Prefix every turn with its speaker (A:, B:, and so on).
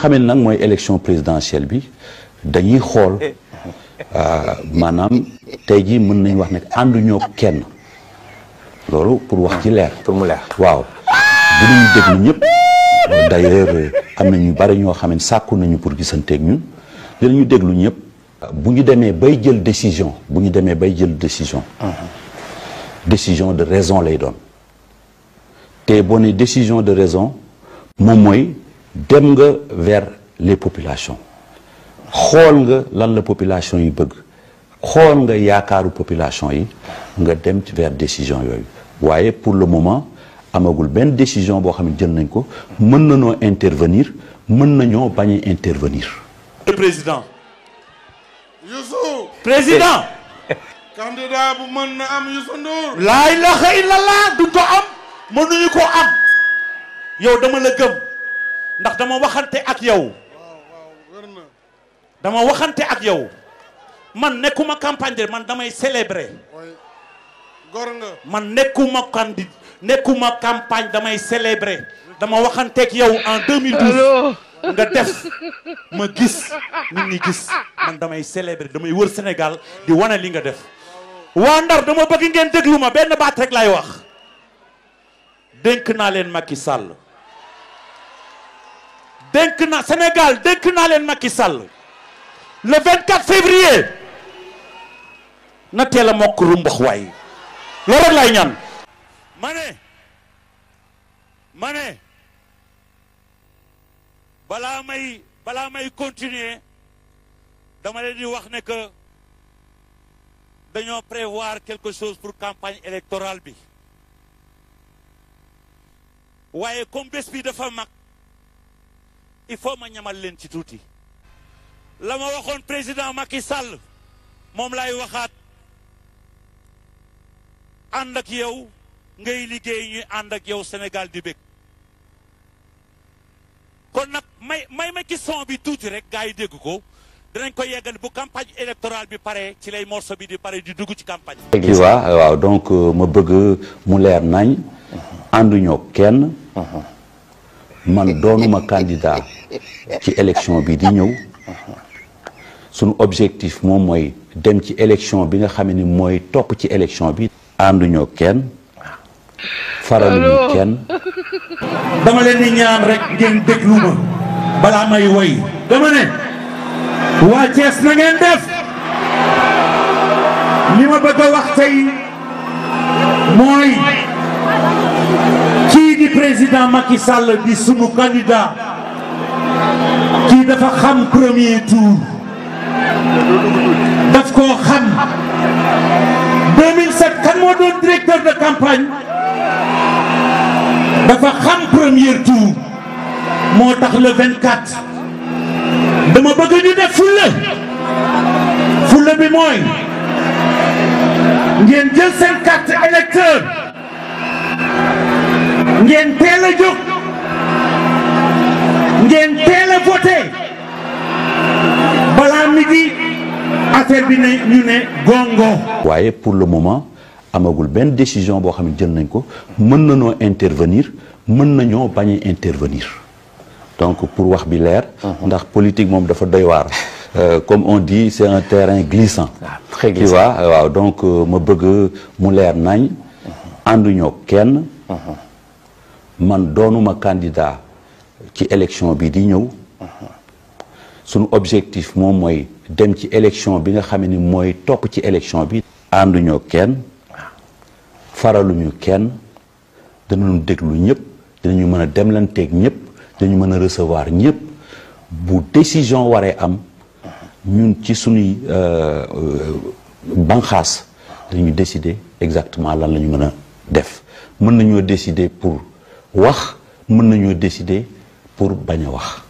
A: xamee nag mooy élection présidentielle bi dañuy xool maanaam tey jii mën nañ wax ne ànduñoo kenn loolu pour wax ci leer.
B: pour mu leer
A: waaw bu ñuy déglu ñëpp d'ailleurs am na ñu bari ñoo xam ne sàkku nañu pour gisanteeg ñun dinañu déglu ñëpp. bu ñu demee bay jël décision décision de raison lay doon te boo ne décision de raison moom mooy dem nga vers les populations xool nga lan la population yi bëgg xool nga yaakaaru population yi nga dem vers décision yooyu waaye pour le moment amagul benn décision boo xam ne jël nañ ko mën nañoo intervenir mën nañoo bañ a intervenir.
C: Le président.
D: Youssou.
C: Président.
D: candidat bu mën na am Youssou Ndour.
C: laa ilaha illallah duñ ko am mënuñu ko am yow dama la gëm ndax dama waxante ak yow.
D: wér na.
C: dama waxante ak yow man nekkuma campagne de man damay célébrer.
D: gor nga.
C: man nekkuma campagne damay célébrer dama waxante ak yow en 2012 nga def ma gis nit ñi gis man damay célébrer damay wër Sénégal di wane li nga def. waa Ndar dama bëgg ngeen déglu ma benn baat rek laay wax dénk naa leen Macky Sall dénk na Sénégal dénk naa leen Macky Sall le 24 février na teel a mokk rumbax waay loolu rek laay ñaan. ma ne balaa may continuer dama leen di wax ne que dañoo prévoir quelque chose pour campagne électorale bi waaye comme bés bi dafa mag il faut ma ñamal leen ci tuuti la ma waxoon président Macky Sall moom laay waxaat ànd ak yow ngay liggéey ñuy ànd ak yow Sénégal di bég kon nag may ma ci son bi tuuti rek gars yi dégg ko dinañ ko yeggal bu campagne électorale bi pare ci lay morceau bi di pare di dugg ci campagne.
A: tu vois waaw donc ma bëgg mu leer nañ ànduñoo kenn man doonuma candidat ci élection bi di ñëw sunu objectif moom mooy dem ci élection bi nga xam ni mooy topp ci élection bi. ànduñoo kenn faraluñu kenn.
C: dama leen di ñaan rek ngeen déglu ma balaa may woy dama ne waa Thiès na ngeen def li ma bëgg a wax tey mooy kii di président Macky Sall di sunu candidat kii dafa xam premier tour daf koo xam 2007 kan moo doon directeur de campagne dafa xam premier tour moo tax le 24 dama bëgg ñu def fulla bi mooy ngeen jël seen carte électeur ngeen teel a jóg ngeen teel a voté balaa midi affaire bi ne ñu ne gongo.
A: waaye pour le moment amagul benn décision boo xam ne jël nañ ko mën nañoo intervenir mën nañoo bañ a intervenir donc pour wax bi leer. ndax politique moom dafa doy waar. comme on dit c'est un terrain glissant.
B: très glissant
A: tu vois waaw donc ma bëgg mu leer nañ. ànduñoo kenn. man doonuma candidat ci élection bi di ñëw. sunu objectif moom mooy dem ci élection bi nga xam ni mooy topp ci élection bi. ànduñoo kenn faraluñu kenn danañu déglu ñëpp dinañu mën a demlanteeg ñëpp dinañu mën a recevoir ñëpp bu décision waree am ñun ci sunuy banqaas dañu décider exactement lan la ñu mën a def mën nañoo décider pour wax mën nañoo décider pour bañ a wax.